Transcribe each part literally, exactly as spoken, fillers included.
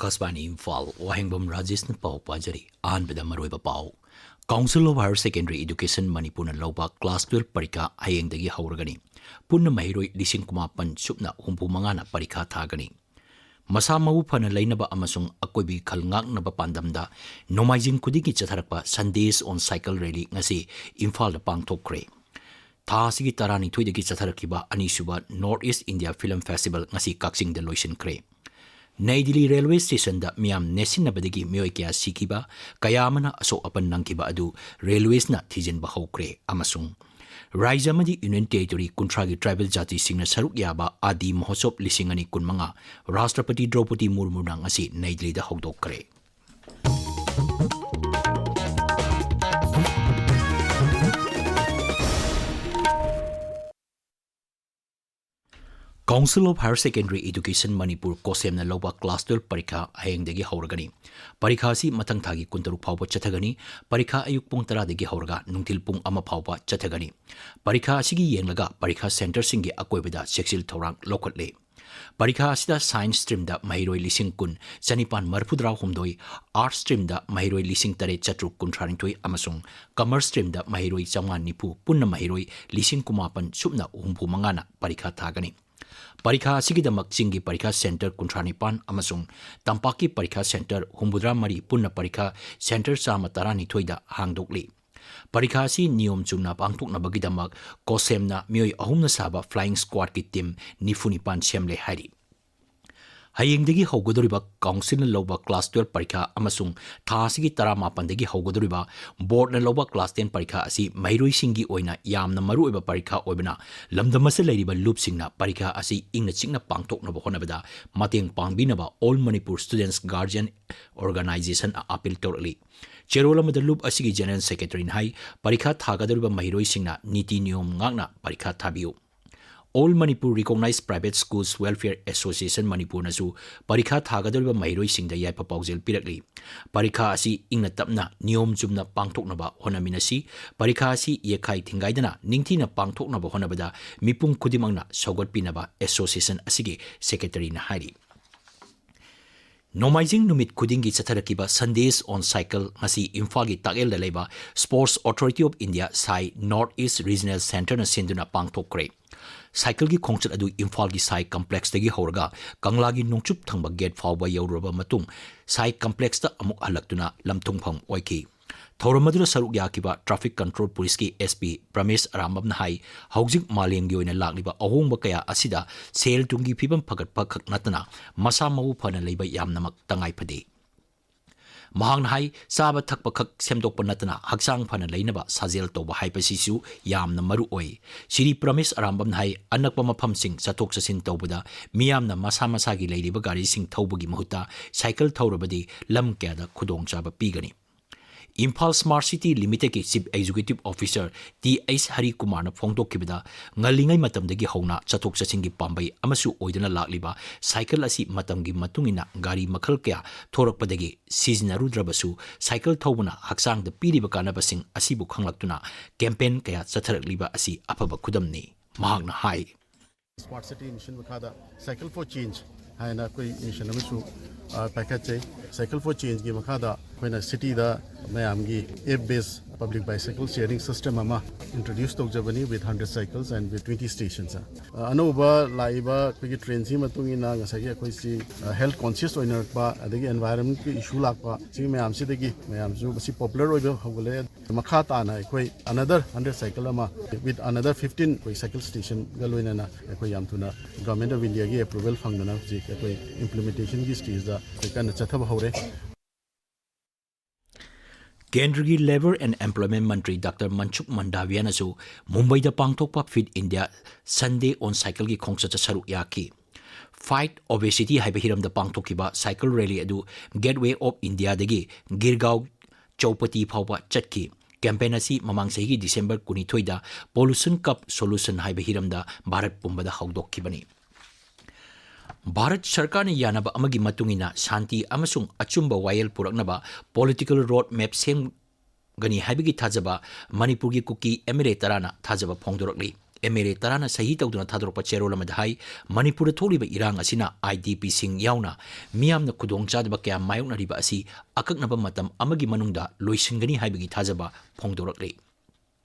ꯑꯀꯥꯁꯕꯥꯅꯤ ꯏꯝꯐꯥꯜ, ꯋꯥꯍꯦꯡꯕꯝ ꯔꯥꯖꯦꯁꯅ ꯄꯥꯎ ꯄꯥꯖꯔꯤ꯫ ꯑꯍꯥꯟꯕꯗ ꯃꯔꯨꯑꯣꯏꯕ ꯄꯥꯎ꯫ Council of Higher Secondary Education ꯃꯅꯤꯄꯨꯔꯅ ꯂꯧꯕ class twelve ꯄꯔꯤꯈꯥ ꯍꯌꯦꯡꯗꯒꯤ ꯍꯧꯔꯒꯅꯤ꯫ ꯄꯨꯟꯅ ꯃꯍꯩꯔꯣꯏ ꯂꯤꯁꯤꯡ ꯀꯨꯟꯃꯥꯄꯟ ꯁꯨꯞꯅ ꯍꯨꯝꯐꯨ ꯃꯉꯥꯅ ꯄꯔꯤꯈꯥ ꯊꯥꯒꯅꯤ꯫ ꯃꯁꯥ ꯃꯎ ꯐꯅ ꯂꯩꯅꯕ ꯑꯃꯁꯨꯡ ꯑꯀꯣꯏꯕꯒꯤ ꯈꯜ ꯉꯥꯛꯅꯕ ꯄꯥꯟꯗꯝꯗ ꯅꯣꯡꯃꯥꯏꯖꯤꯡ ꯈꯨꯗꯤꯡꯒꯤ ꯆꯠꯊꯔꯛꯄ Sundays on Cycle Rally ꯉꯁꯤ ꯏꯝꯐꯥꯜꯗ ꯄꯥꯡꯊꯣꯛꯈ꯭ꯔꯦ꯫ ꯊꯥ ꯑꯁꯤꯒꯤ ꯇꯔꯥꯅꯤꯊꯣꯏꯗꯒꯤ ꯆꯠꯊꯔꯛꯈꯤꯕ ꯑꯅꯤꯁꯨꯕ North East India Film Festival ꯉꯁꯤ ꯀꯛꯆꯤꯡꯗ ꯂꯣꯏꯁꯤꯟꯈ꯭ꯔꯦ꯫ ꯅꯩ ꯗꯤꯜꯂꯤ ꯔꯦꯜꯋꯦ ꯁ꯭ꯇꯦꯁꯟꯗ ꯃꯤꯌꯥꯝ ꯅꯦꯠꯁꯤꯟꯅꯕꯗꯒꯤ ꯃꯤꯑꯣꯏ ꯀꯌꯥ ꯁꯤꯈꯤꯕ, ꯀꯌꯥ ꯑꯃꯅ ꯑꯁꯣꯛ ꯑꯄꯟ ꯅꯪꯈꯤꯕ ꯑꯗꯨ ꯔꯦꯜꯋꯦꯁꯅ ꯊꯤꯖꯤꯟꯕ ꯍꯧꯈ꯭ꯔꯦ ꯑꯃꯁꯨꯡ ꯔꯥꯖ꯭ꯌ ꯑꯃꯗꯤ Union Territory ꯀꯨꯟꯊ꯭ꯔꯥꯒꯤ tribal ꯖꯥꯇꯤꯁꯤꯡꯅ ꯁꯔꯨꯛ ꯌꯥꯕ ꯑꯥꯗꯤ ꯃꯍꯣꯠꯁꯣꯞ ꯂꯤꯁꯤꯡ ꯑꯅꯤ ꯀꯨꯟꯃꯉꯥ ꯔꯥꯁꯇ꯭ꯔꯄꯇꯤ ꯗ꯭ꯔꯧꯄꯗꯤ ꯃꯨꯔꯃꯨꯅ ꯉꯁꯤ ꯅꯩ ꯗꯤꯜꯂꯤꯗ ꯍꯧꯗꯣꯛꯈ꯭ꯔꯦ꯫ Council of Higher Secondary Education Manipur, ꯀꯣꯁꯦꯝꯅ ꯂꯧꯕ class twelve ꯄꯔꯤꯈꯥ ꯍꯌꯦꯡꯗꯒꯤ ꯍꯧꯔꯒꯅꯤ꯫ ꯄꯔꯤꯈꯥ ꯑꯁꯤ ꯃꯊꯪ ꯊꯥꯒꯤ ꯀꯨꯟꯇꯔꯨꯛ ꯐꯥꯎꯕ ꯆꯠꯊꯒꯅꯤ꯫ ꯄꯔꯤꯈꯥ ꯑꯌꯨꯛ ꯄꯨꯡ ꯇꯔꯥꯗꯒꯤ ꯍꯧꯔꯒ ꯅꯨꯡꯊꯤꯜ ꯄꯨꯡ ꯑꯃ ꯐꯥꯎꯕ ꯆꯠꯊꯒꯅꯤ꯫ ꯄꯔꯤꯈꯥ ꯑꯁꯤꯒꯤ ꯌꯦꯡꯂꯒ ꯄꯔꯤꯈꯥ centreꯁꯤꯡꯒꯤ ꯑꯀꯣꯏꯕꯗ ꯆꯦꯛꯁꯤꯜ ꯊꯧꯔꯥꯡ ꯂꯧꯈꯠꯂꯦ꯫ ꯄꯔꯤꯈꯥ ꯑꯁꯤꯗ Science streamꯗ ꯃꯍꯩꯔꯣꯏ ꯂꯤꯁꯤꯡ ꯀꯨꯟ ꯆꯅꯤꯄꯥꯟ ꯃꯔꯤꯐꯨꯇꯔꯥ ꯍꯨꯝꯗꯣꯏ, Arts streamꯗ ꯃꯍꯩꯔꯣꯏ ꯂꯤꯁꯤꯡ ꯇꯔꯦꯠ ꯆꯥꯇ꯭ꯔꯨꯛ ꯀꯨꯟꯊ꯭ꯔꯥ ꯅꯤꯊꯣꯏ ꯑꯃꯁꯨꯡ Commerce streamꯗ ꯃꯍꯩꯔꯣꯏ ꯆꯥꯝꯃꯉꯥ ꯅꯤꯐꯨ, ꯄꯨꯟꯅ ꯃꯍꯩꯔꯣꯏ ꯂꯤꯁꯤꯡ ꯀꯨꯟꯃꯥꯄꯟ ꯁꯨꯞꯅ ꯍꯨꯝꯐꯨ ꯃꯉꯥꯅ ꯄꯔꯤꯈꯥ ꯊꯥꯒꯅꯤ꯫ ꯄꯔꯤꯈꯥ ꯑꯁꯤꯒꯤꯗꯃꯛ ꯆꯤꯡꯒꯤ ꯄꯔꯤꯈꯥ centre ꯀꯨꯟꯊ꯭ꯔꯥ ꯅꯤꯄꯥꯟ ꯑꯃꯁꯨꯡ ꯇꯝꯄꯥꯛꯀꯤ ꯄꯔꯤꯈꯥ centre ꯍꯨꯝꯐꯨꯇꯔꯥ ꯃꯔꯤ, ꯄꯨꯟꯅ ꯄꯔꯤꯈꯥ centre ꯆꯥꯝꯃ ꯇꯔꯥꯅꯤꯊꯣꯏꯗ ꯍꯥꯡꯗꯣꯛꯂꯤ꯫ ꯄꯔꯤꯈꯥ ꯑꯁꯤ ꯅꯤꯌꯣꯝ ꯆꯨꯝꯅ ꯄꯥꯡꯊꯣꯛꯅꯕꯒꯤꯗꯃꯛ ꯀꯣꯁꯦꯝꯅ ꯃꯤꯑꯣꯏ ꯑꯍꯨꯝꯅ ꯁꯥꯕ flying squadꯀꯤ team ꯅꯤꯐꯨ ꯅꯤꯄꯥꯟ ꯁꯦꯝꯂꯦ ꯍꯥꯏꯔꯤ꯫ ꯍꯌꯦꯡꯗꯒꯤ ꯍꯧꯒꯗꯧꯔꯤꯕ councilꯅ ꯂꯧꯕ class twelve ꯄꯔꯤꯈꯥ ꯑꯃꯁꯨꯡ ꯊꯥ ꯑꯁꯤꯒꯤ ꯇꯔꯥꯃꯥꯄꯟꯗꯒꯤ ꯍꯧꯒꯗꯧꯔꯤꯕ boardꯅ ꯂꯧꯕ class ten ꯄꯔꯤꯈꯥ ꯑꯁꯤ ꯃꯍꯩꯔꯣꯏꯁꯤꯡꯒꯤ ꯑꯣꯏꯅ ꯌꯥꯝꯅ ꯃꯔꯨꯑꯣꯏꯕ ꯄꯔꯤꯈꯥ ꯑꯣꯏꯕꯅ, ꯂꯝꯗꯝ ꯑꯁꯤꯗ ꯂꯩꯔꯤꯕ ꯂꯨꯞꯁꯤꯡꯅ ꯄꯔꯤꯈꯥ ꯑꯁꯤ ꯏꯪꯅ ꯆꯤꯛꯅ ꯄꯥꯡꯊꯣꯛꯅꯕ ꯍꯣꯠꯅꯕꯗ ꯃꯇꯦꯡ ꯄꯥꯡꯕꯤꯅꯕ All Manipur Students Guardian Organizationꯅ appeal ꯇꯧꯔꯛꯂꯤ꯫ ꯆꯦꯔꯣꯜ ꯑꯃꯗ ꯂꯨꯞ ꯑꯁꯤꯒꯤ General Secretaryꯅ ꯍꯥꯏ, ꯄꯔꯤꯈꯥ ꯊꯥꯒꯗꯧꯔꯤꯕ ꯃꯍꯩꯔꯣꯏꯁꯤꯡꯅ ꯅꯤꯇꯤ ꯅꯤꯌꯣꯝ ꯉꯥꯛꯅ ꯄꯔꯤꯈꯥ ꯊꯥꯕꯤꯌꯨ꯫ All Manipur Recognized Private Schools Welfare Association ꯃꯅꯤꯄꯨꯔꯅꯁꯨ ꯄꯔꯤꯈꯥ ꯊꯥꯒꯗꯧꯔꯤꯕ ꯃꯍꯩꯔꯣꯏꯁꯤꯡꯗ ꯌꯥꯏꯐ ꯄꯥꯎꯖꯦꯜ ꯄꯤꯔꯛꯂꯤ꯫ ꯄꯔꯤꯈꯥ ꯑꯁꯤ ꯏꯪꯅ ꯇꯞꯅ, ꯅꯤꯌꯣꯝ ꯆꯨꯝꯅ ꯄꯥꯡꯊꯣꯛꯅꯕ ꯍꯣꯠꯅꯃꯤꯟꯅꯁꯤ꯫ ꯄꯔꯤꯈꯥ ꯑꯁꯤ ꯌꯦꯛꯈꯥꯏ ꯊꯤꯡꯒꯥꯏꯗꯅ ꯅꯤꯡꯊꯤꯅ ꯄꯥꯡꯊꯣꯛꯅꯕ ꯍꯣꯠꯅꯕꯗ ꯃꯤꯄꯨꯝ ꯈꯨꯗꯤꯡꯃꯛꯅ ꯁꯧꯒꯠꯄꯤꯅꯕ association ꯑꯁꯤꯒꯤ secretaryꯅ ꯍꯥꯏꯔꯤ꯫ ꯅꯣꯡꯃꯥꯏꯖꯤꯡ ꯅꯨꯃꯤꯠ ꯈꯨꯗꯤꯡꯒꯤ ꯆꯠꯊꯔꯛꯈꯤꯕ Sundays on Cycle ꯉꯁꯤ ꯏꯝꯐꯥꯜꯒꯤ ꯇꯥꯛꯌꯦꯜꯗ ꯂꯩꯕ Sports Authority of India, ꯁꯥꯏ, North East Regional Centreꯅ ꯁꯤꯟꯗꯨꯅ ꯄꯥꯡꯊꯣꯛꯈ꯭ꯔꯦ꯫ ꯁꯥꯏꯀꯜꯒꯤ ꯈꯣꯡꯆꯠ ꯑꯗꯨ ꯏꯝꯐꯥꯜꯒꯤ ꯁꯥꯏ ꯀꯝꯄ꯭ꯂꯦꯛꯁꯇꯒꯤ ꯍꯧꯔꯒ ꯀꯪꯂꯥꯒꯤ ꯅꯣꯡꯆꯨꯞ ꯊꯪꯕ ꯒꯦꯠ ꯐꯥꯎꯕ ꯌꯧꯔꯨꯔꯕ ꯃꯇꯨꯡ ꯁꯥꯏ ꯀꯝꯄ꯭ꯂꯦꯛꯁꯇ ꯑꯃꯨꯛ ꯍꯜꯂꯛꯇꯨꯅ ꯂꯝꯊꯨꯡꯐꯝ ꯑꯣꯏꯈꯤ꯫ ꯊꯧꯔꯝ ꯑꯗꯨꯗ ꯁꯔꯨꯛ ꯌꯥꯈꯤꯕ Traffic Control Policeꯀꯤ SP ꯄ꯭ꯔꯃꯦꯁ ꯑꯔꯥꯝꯕꯝꯅ ꯍꯥꯏ, ꯍꯧꯖꯤꯛ ꯃꯥꯂꯦꯝꯒꯤ ꯑꯣꯏꯅ ꯂꯥꯛꯂꯤꯕ ꯑꯍꯣꯡꯕ ꯀꯌꯥ ꯑꯁꯤꯗ ꯁꯦꯜ ꯊꯨꯝꯒꯤ ꯐꯤꯕꯝ ꯐꯒꯠꯄ ꯈꯛ ꯅꯠꯇꯅ ꯃꯁꯥ ꯃꯎ ꯐꯅ ꯂꯩꯕ ꯌꯥꯝꯅꯃꯛ ꯇꯉꯥꯏ ꯐꯗꯦ꯫ ꯃꯍꯥꯛꯅ ꯍꯥꯏ, ꯆꯥꯕ ꯊꯛꯄ ꯈꯛ ꯁꯦꯝꯗꯣꯛꯄ ꯅꯠꯇꯅ ꯍꯛꯆꯥꯡ ꯐꯅ ꯂꯩꯅꯕ ꯁꯥꯖꯦꯜ ꯇꯧꯕ ꯍꯥꯏꯕꯁꯤꯁꯨ ꯌꯥꯝꯅ ꯃꯔꯨ ꯑꯣꯏ꯫ ꯁ꯭ꯔꯤ ꯄ꯭ꯔꯃꯦꯁ ꯑꯔꯥꯝꯕꯝꯅ ꯍꯥꯏ, ꯑꯅꯛꯄ ꯃꯐꯝꯁꯤꯡ ꯆꯠꯊꯣꯛ ꯆꯠꯁꯤꯟ ꯇꯧꯕꯗ ꯃꯤꯌꯥꯝꯅ ꯃꯁꯥ ꯃꯁꯥꯒꯤ ꯂꯩꯔꯤꯕ ꯒꯥꯔꯤꯁꯤꯡ ꯊꯧꯕꯒꯤ ꯃꯍꯨꯠꯇ ꯁꯥꯏꯀꯜ ꯊꯧꯔꯕꯗꯤ ꯂꯝ ꯀꯌꯥꯗ ꯈꯨꯗꯣꯡꯆꯥꯕ ꯄꯤꯒꯅꯤ꯫ ꯏꯝꯐꯥꯜ Smart City Limitedꯀꯤ Chief Executive Officer T H ꯍꯔꯤꯀꯨꯃꯥꯔꯅ ꯐꯣꯡꯗꯣꯛꯈꯤꯕꯗ, ꯉꯜꯂꯤꯉꯩ ꯃꯇꯝꯗꯒꯤ ꯍꯧꯅ ꯆꯠꯊꯣꯛ ꯆꯠꯁꯤꯟꯒꯤ ꯄꯥꯝꯕꯩ ꯑꯃꯁꯨ ꯑꯣꯏꯗꯨꯅ ꯂꯥꯛꯂꯤꯕ ꯁꯥꯏꯀꯜ ꯑꯁꯤ ꯃꯇꯝꯒꯤ ꯃꯇꯨꯡ ꯏꯟꯅ ꯒꯥꯔꯤ ꯃꯈꯜ ꯀꯌꯥ ꯊꯣꯔꯛꯄꯗꯒꯤ ꯁꯤꯖꯤꯟꯅꯔꯨꯗ꯭ꯔꯕꯁꯨ ꯁꯥꯏꯀꯜ ꯊꯧꯕꯅ ꯍꯛꯆꯥꯡꯗ ꯄꯤꯔꯤꯕ ꯀꯥꯟꯅꯕꯁꯤꯡ ꯑꯁꯤꯕꯨ ꯈꯪꯂꯛꯇꯨꯅ campaign ꯀꯌꯥ ꯆꯠꯊꯔꯛꯂꯤꯕ ꯑꯁꯤ ꯑꯐꯕ ꯈꯨꯗꯝꯅꯤ꯫ ꯃꯍꯥꯛꯅ ꯍꯥꯏ꯫ Smart City Mission ꯃꯈꯥꯗ Cycle for Change ꯍꯥꯏꯅ ꯑꯩꯈꯣꯏ mission ꯑꯃꯁꯨ, ꯑ, ꯄꯥꯏꯈꯠꯆꯩ꯫ Cycle for Changeꯒꯤ ꯃꯈꯥꯗ ꯑꯩꯈꯣꯏꯅ cityꯗ ꯃꯌꯥꯝꯒꯤ app based public bicycle sharing system ꯑꯃ introduce ꯇꯧꯖꯕꯅꯤ, with hundred cycles and with twenty stations꯫ ꯑ, ꯑꯅꯧꯕ ꯂꯥꯛꯏꯕ ꯑꯩꯈꯣꯏꯒꯤ trendꯁꯤ ꯃꯇꯨꯡ ꯏꯟꯅ ꯉꯁꯥꯏꯒꯤ ꯑꯩꯈꯣꯏꯁꯤ, ꯑ, health conscious ꯑꯣꯏꯅꯔꯛꯄ, ꯑꯗꯒꯤ environmentꯀꯤ issue ꯂꯥꯛꯄ, ꯁꯤꯒꯤ ꯃꯌꯥꯝꯁꯤꯗꯒꯤ ꯃꯌꯥꯝꯁꯨ ꯃꯁꯤ popular ꯑꯣꯏꯕ ꯍꯧꯒꯠꯂꯛꯑꯦ꯫ ꯃꯈꯥ ꯇꯥꯅ ꯑꯩꯈꯣꯏ another hundred cycle ꯑꯃ with another fifteen ꯑꯩꯈꯣꯏ cycle stationꯒ ꯂꯣꯏꯅꯅ ꯑꯩꯈꯣꯏ ꯌꯥꯝ ꯊꯨꯅ Government of Indiaꯒꯤ approval ꯐꯪꯗꯅ ꯍꯧꯖꯤꯛ ꯑꯩꯈꯣꯏ implementationꯒꯤ stageꯗ ꯑꯩꯈꯣꯏ ꯀꯟꯅ ꯆꯠꯊꯕ ꯍꯧꯔꯦ꯫ ꯀꯦꯟꯗ꯭ꯔꯒꯤ Labour and Employment Mantri doctor ꯃꯟꯁꯨꯈ ꯃꯟꯗꯥꯚꯤꯌꯥꯅꯁꯨ ꯃꯨꯝꯕꯩꯗ ꯄꯥꯡꯊꯣꯛꯄ Fit India Sunday on Cycleꯒꯤ ꯈꯣꯡꯆꯠꯇ ꯁꯔꯨꯛ ꯌꯥꯈꯤ꯫ Fight Obesity ꯍꯥꯏꯕ ꯍꯤꯔꯝꯗ ꯄꯥꯡꯊꯣꯛꯈꯤꯕ cycle rally ꯑꯗꯨ Gateway of Indiaꯗꯒꯤ ꯒꯤꯔꯒꯥꯎ ꯆꯧꯄꯇꯤ ꯐꯥꯎꯕ ꯆꯠꯈꯤ꯫ Campaign ꯑꯁꯤ ꯃꯃꯥꯡ ꯆꯍꯤꯒꯤ December ꯀꯨꯟꯅꯤꯊꯣꯏꯗ Pollution Cup Solution ꯍꯥꯏꯕ ꯍꯤꯔꯝꯗ ꯚꯥꯔꯠ ꯄꯨꯝꯕꯗ ꯍꯧꯗꯣꯛꯈꯤꯕꯅꯤ꯫ ꯚꯥꯔꯠ ꯁꯔꯀꯥꯔꯅ ꯌꯥꯅꯕ ꯑꯃꯒꯤ ꯃꯇꯨꯡ ꯏꯟꯅ ꯁꯥꯟꯇꯤ ꯑꯃꯁꯨꯡ ꯑꯆꯨꯝꯕ ꯋꯥꯌꯦꯜ ꯄꯨꯔꯛꯅꯕ political road map ꯁꯦꯝꯒꯅꯤ ꯍꯥꯏꯕꯒꯤ ꯊꯥꯖꯕ ꯃꯅꯤꯄꯨꯔꯒꯤ ꯀꯨꯀꯤ MLA ꯇꯔꯥꯅ ꯊꯥꯖꯕ ꯐꯣꯡꯗꯣꯔꯛꯂꯤ꯫ ꯑꯦꯝ ꯑꯦꯜ ꯑꯦ ꯇꯔꯥꯅ ꯁꯍꯤ ꯇꯧꯗꯨꯅ ꯊꯥꯗꯣꯔꯛꯄ ꯆꯦꯔꯣꯜ ꯑꯃꯗ ꯍꯥꯏ, ꯃꯅꯤꯄꯨꯔꯗ ꯊꯣꯛꯂꯤꯕ ꯏꯔꯥꯡ ꯑꯁꯤꯅ ꯑꯥꯏ ꯗꯤ ꯄꯤꯁꯤꯡ ꯌꯥꯎꯅ ꯃꯤꯌꯥꯝꯅ ꯈꯨꯗꯣꯡꯆꯥꯗꯕ ꯀꯌꯥ ꯃꯥꯌꯣꯛꯅꯔꯤꯕ ꯑꯁꯤ ꯑꯀꯛꯅꯕ ꯃꯇꯝ ꯑꯃꯒꯤ ꯃꯅꯨꯡꯗ ꯂꯣꯏꯁꯤꯟꯒꯅꯤ ꯍꯥꯏꯕꯒꯤ ꯊꯥꯖꯕ ꯐꯣꯡꯗꯣꯔꯛꯂꯤ꯫